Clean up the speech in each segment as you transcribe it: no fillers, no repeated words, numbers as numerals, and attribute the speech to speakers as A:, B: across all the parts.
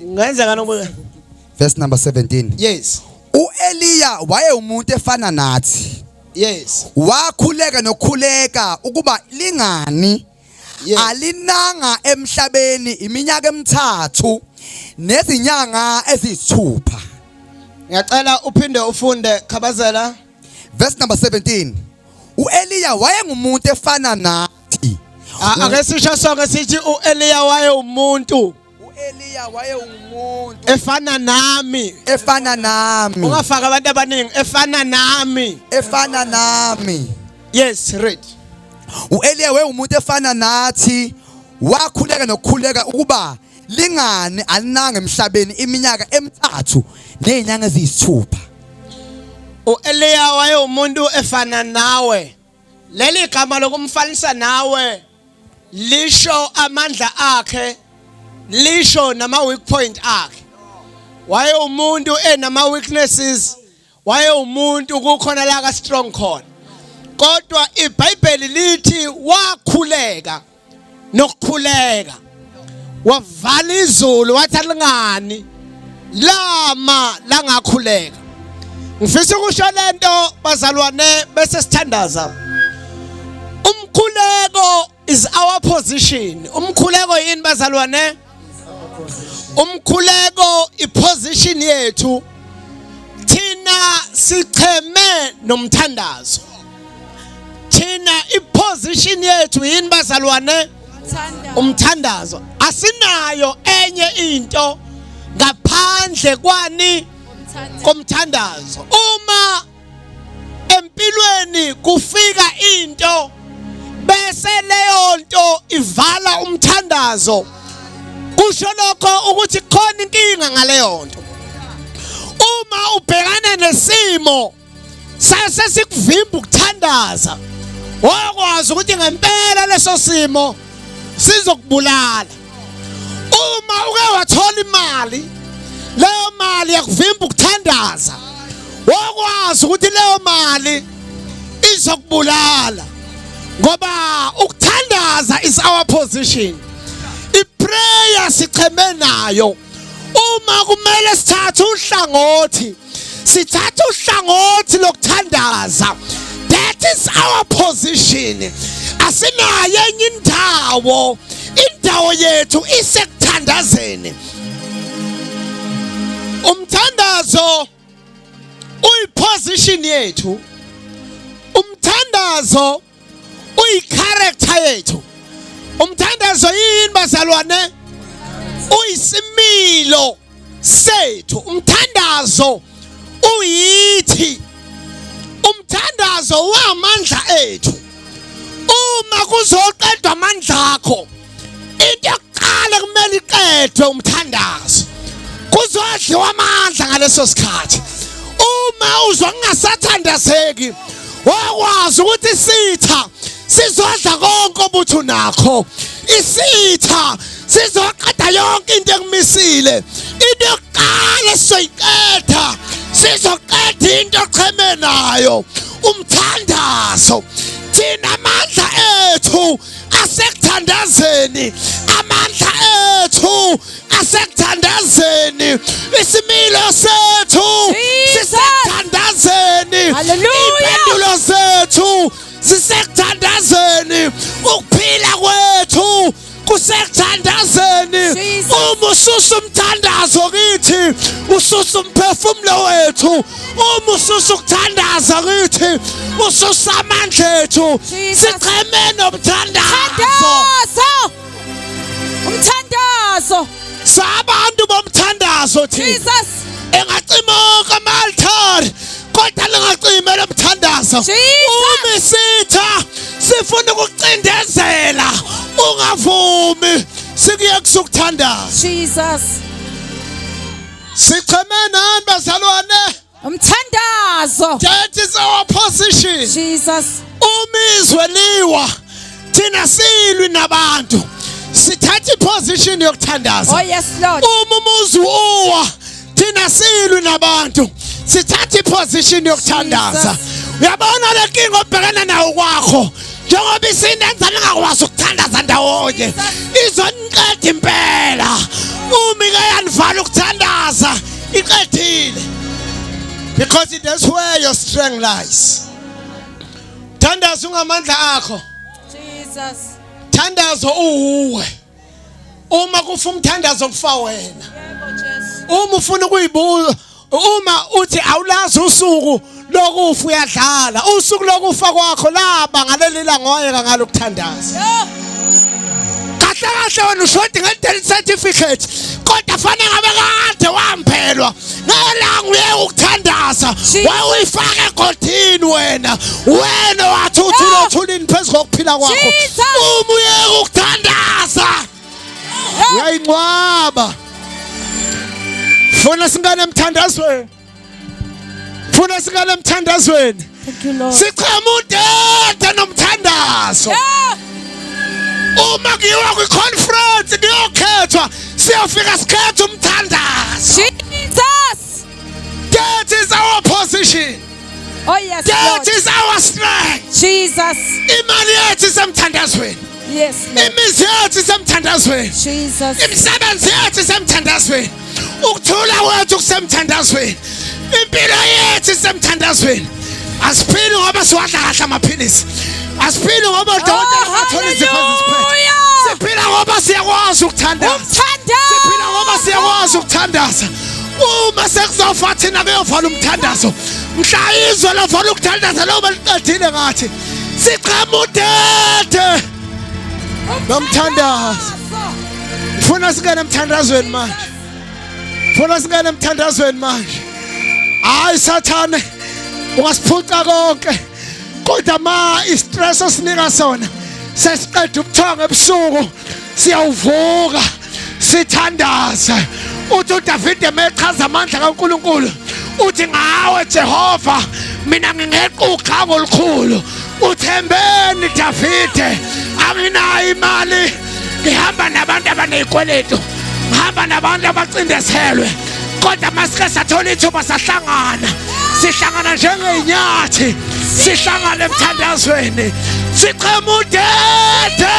A: Ngenzeka nokubuka.
B: Verse number 17.
A: Yes.
B: uEliya wayewumuntu efana nathi.
A: Yes.
B: Wakhuleka nokukhuleka ukuba lingani.
A: Yes.
B: Alinanga emhlabeni iminyaka emithathu nezinyanga eziyisithupha.
A: Ngiyacela uphinde ufunde Khabazela.
B: Verse number 17. uEliya wayengumuntu efana nathi.
A: Ake sisho sonke sithi uEliya wayewumuntu
B: uEliya wayewumuntu
A: efana nami.
B: Efana nami.
A: Ungafaka abantu abaningi efana nami.
B: Efana nami.
A: Yes, read.
B: uEliya wayewumuntu efana nathi wakhuleka nokukhuleka ukuba lingani alinanga emhlabeni iminyaka emithathu nezinyanga eziyisithupha.
A: uEliya wayewumuntu efana nawe. Leli gama lokumfanisa nawe lisho amandla akhe, lisho nama weak point akhe. Wayewumuntu enama weaknesses, wayewumuntu kukhona la ka strong khona. Kodwa iBhayibheli lithi wakhuleka nokukhuleka wavala izulu wathi alingani lama langakhuleka. Ngifisa ukusho lento bazalwane bese sithandaza. Umkhuleko is our position. Umkhuleko yini bazalwane? Umkhuleko iposition yethu. Thina sicheme nomthandazo. Thina iposition yethu yini bazalwane? Umthandazo. Asinayo enye into ngaphandle kwani komthandazo. Uma empilweni kufika into bese leyo nto ivala umthandazo, kusho lokho ukuthi khona inkinga ngaleyo nto. Uma ubhekana nesimo sase sikuvimba ukuthandaza, wakwazi ukuthi ngempela leso simo sizokubulala. Uma uke wathola imali, leyo mali yakuvimba ukuthandaza, wakwazi ukuthi leyo mali izokubulala, ngoba ukuthandaza is our position. Iprayer sicheme nayo. Uma kumele sithathe uhlangothi, sithatha uhlangothi lokuthandaza. That is our position. Asinayo enye indawo, indawo yethu isekuthandazeni. Umthandazo uyiposition yethu. Umthandazo uyicharacter yethu. Umthandazo yini bazalwane? Uyisimilo sethu. Umthandazo uyithi. Umthandazo wamandla ethu. Uma kuzoqedwa amandla akho, into yokuqala kumele iqedwe umthandazo. Kuzodliwa amandla ngaleso sikhathi. Uma uzwa kungasathandazeki, wakwazi ukuthi isitha sizodla konke obuthi unakho. Isitha sizoqeda yonke into ekumisile. Into yokuqala sizoyiqeda, sizoqeda into ocheme nayo, umthandazo. Thina amandla ethu asekuthandazeni, amandla ethu asekuthandazeni, isimilo sethu sisekuthandazeni, impendulo zethu zisekuthandazeni, ukuphila kwethu kusekuthandazeni. Uma ususa umthandazo kithi, ususa umphefumulo wethu. Uma ususa ukuthandaza kithi, ususa amandla ethu. Sicheme nomthandazo.
C: Umthandazo.
A: Sabantu bomthandazo thina.
C: Jesus.
A: Engacima wonke ama-altari kodwa lingacime lo mthandazo. Uma isitha sifuna ukucindezela, ungavumi, sikuye kusukuthandaza.
C: Jesus.
A: Sicheme nani bazalwane?
C: Umthandazo.
A: That is our position.
C: Jesus.
A: Uma izwe liwa, thina silwi nabantu, sithatha iposition yokuthandaza.
C: Oh yes Lord.
A: Uma umuzi uwa, thina silwi nabantu, sithatha iposition yokuthandaza. Uyabona le nkinga obhekana nayo kwakho, njengoba isinenza ningakwazi ukuthandaza ndawonye, izoniqeda impela. Uma ike yanivala Iqedile. Because that's where your strength lies. Thandaza ungamandla akho.
C: Jesus.
A: Thandaza uwuwe. Uma kufa umthandazo kufa wena.
C: Yebo Jesu.
A: Uma ufuna ukuyibuza uma uthi awulazi usuku lokufa uyadlala. Usuku lokufa kwakho laba ngaleli langa wayeka ngalo ukuthandaza.
C: Yo.
A: Kahle kahle wena ushodi nge-death certificate kodwa fanele ngabe kade wamphelwa ngelanga uye ukuthandaza
C: Jesus.
A: wawuyifaka egodini wena wena wathi uthule
C: Yeah.
A: othulini phezu kokuphila kwakho
C: Jesus.
A: uma uyeke ukuthandaza uyayingcwaba funa singane emthandazweni funa singane emthandazweni
C: Thank you Lord.
A: sichama udede nomthandazo
C: Yeah.
A: uma kuyiwa kwi-conference kuyokhethwa siyofika sikhethe umthandazo
C: Jesus.
A: that is our position
C: Oh yes
A: that
C: Lord.
A: is our strength
C: Jesus.
A: imali yethu isemthandazweni
C: Yes Lord.
A: imizi yethu isemthandazweni
C: Jesus.
A: imisebenzi yethu isemthandazweni ukuthula kwethu kusemthandazweni impilo yethu isemthandazweni asiphili ngoba siwadla kahle amaphilisi asiphili ngoba odokotela
C: Oh,
A: bathola izifo ezisiphethe
C: hallelujah.
A: siphila ngoba siyakwazi ukuthandaza siphila ngoba
C: Umthandazo.
A: siyakwazi ukuthandaza uma sekuzofa thina kuyovala umthandazo mhla izwe lovala ukuthandaza loba liqedile ngathi siqhamudede Nomthandazo. Funa singene emthandazweni manje. Funa singene emthandazweni manje. Hayi sathane ungasiphuca konke. Kodwa ma istress osinika sona sesiqeda ubuthongo ebusuku siyawuvuka sithandaze. Uthi uDavide mechaza amandla kaNkuluNkulu uthi ngawe Jehova mina ngingeqa uqhango olukhulu. Uthembeni Davide anginayo imali ngihamba nabantu abanezikweletu ngihamba nabantu abacindezelwe kodwa masike sathola ithuba sahlangana sihlangana njengey'nyathi sihlangane emthandazweni sichema udede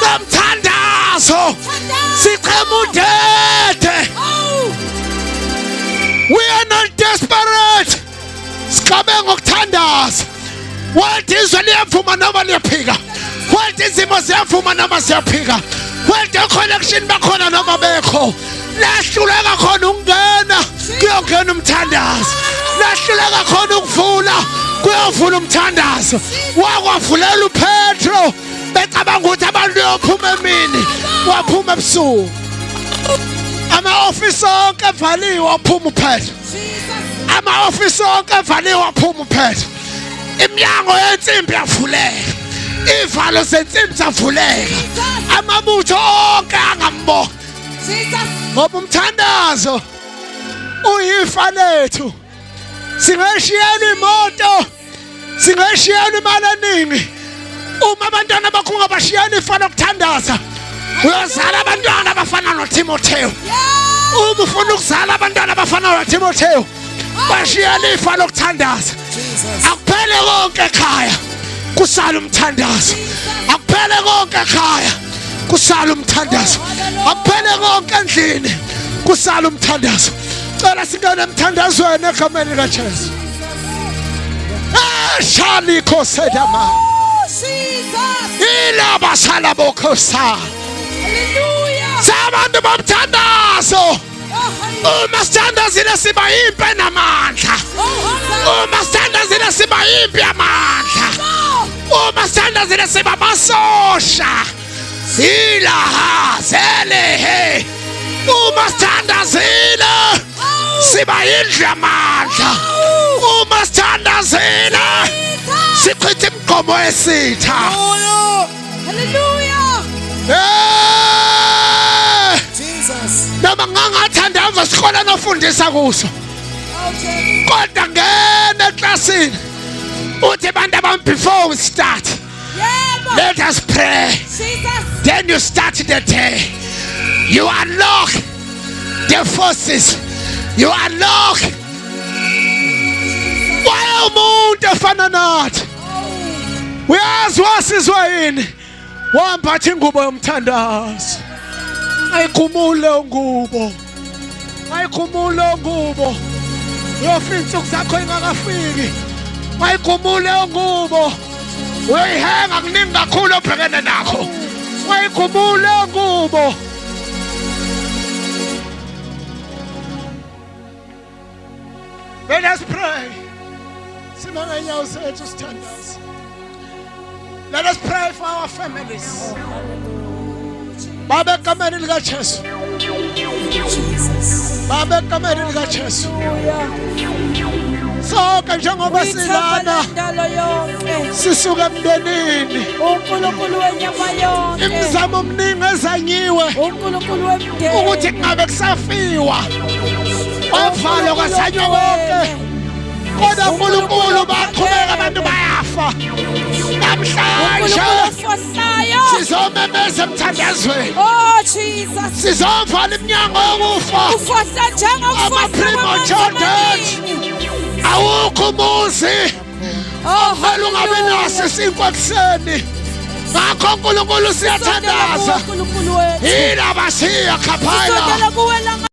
A: nomthandazo sichema udede
C: Oh.
A: we are not desperate sigabe ngokuthandaza whether izwe liyavuma noma liyaphika whether izimo ziyavuma noma ziyaphika whether connection bakhona noma bekho lahluleka khona ukungena kuyongena umthandazo lahluleka khona ukuvula kuyovula umthandazo wakwavulela uPetro becabanga ukuthi abantu uyophuma emini waphuma ebusuku ama-ofisi onke evaliwe waphuma uPetro
C: Jesus.
A: ama-ofisi onke evaliwe waphuma uPetro iminyango yensimbi yavuleka ivalo zensimbi zavuleka amabutho onke angambona
C: Jesus.
A: ngoba umthandazo uyifa lethu singeshiyela imoto singeshiyela imali eningi uma abantwana bakho ungabashiyela ifa lokuthandaza uyozala abantwana abafana noTimotheo
C: Yeah.
A: uma ufuna ukuzala abantwana abafana noTimotheo bashiyela ifa lokuthandaza akuphele konke ekhaya kusala umthandazo akuphele konke ekhaya kusala umthandazo akuphele konke endlini kusala umthandazo cela singene emthandazweni egameni likaJesu eshalikho sedama
C: Oh, Jesus.
A: ilaba sala bokhosa
C: Hallelujah.
A: sabantu bomthandazo
C: Oh, hallelujah.
A: uma sithandazile siba impi enamandla
C: Oh, hallelujah.
A: uma sithandazile siba impi yamandla uma sithandazile siba amasosha ilaha zelehe uma sithandazile siba indlu yamandla uma sithandazile sichitha imigomo yesitha
C: Hallelujah.
A: Eh!
B: Jesus.
A: noma ngangathandaza sikole nofundisa kuso
C: Oh, Jesus.
A: kodwa ngena eklasini uthi bantu abami before we start
C: Yebo.
A: let us pray
C: Jesus.
A: then you start the day you unlock the forces you unlock waye umuntu efana nathi uyazi wasizwa yini wambatha ingubo yomthandazo ayikhumule ngubo Wayikhumula ngubo. Uyofika insuku zakho ingakafiki. Wayikhumula ngubo. Uyoyihenga kuningi kakhulu obhekene nakho. Wayikhumula ngubo. Let us pray. Sima ngenyawo zethu sithandaze. Let us pray for our families. Baba egameni likaJesu. Baba egameni likaJesu. Sonke njengoba silana
C: Indalo yonke.
A: sisuka emndenini.
C: uNkulunkulu wenyama yonke.
A: Imizamo omningi ezanyiwe
C: uNkulunkulu wemndeni.
A: ukuthi kungabe kusafiwa. Kwavalwa kwasanywa konke. Kodwa uNkulunkulu baqhubeka abantu bayafa. Namhlanje
C: uNkulunkulu ofohlayo.
A: sizomemeza emthandazweni.
C: Oh Jesus.
A: Sizovala iminyango yokufa.
C: Ufohla njengokufohla
A: Ama-premature
C: kwamanzi
A: death.
C: amaningi.
A: Awukho umuzi
C: Oh,
A: omele ungabi naso isinkwa ekuseni. Ngakho uNkulunkulu
C: Siyathandaza.
A: siyathandaza.
C: uNkulunkulu wethu.
A: Yilaba siya
C: Sisondela
A: khaphaya.
C: kuwe langa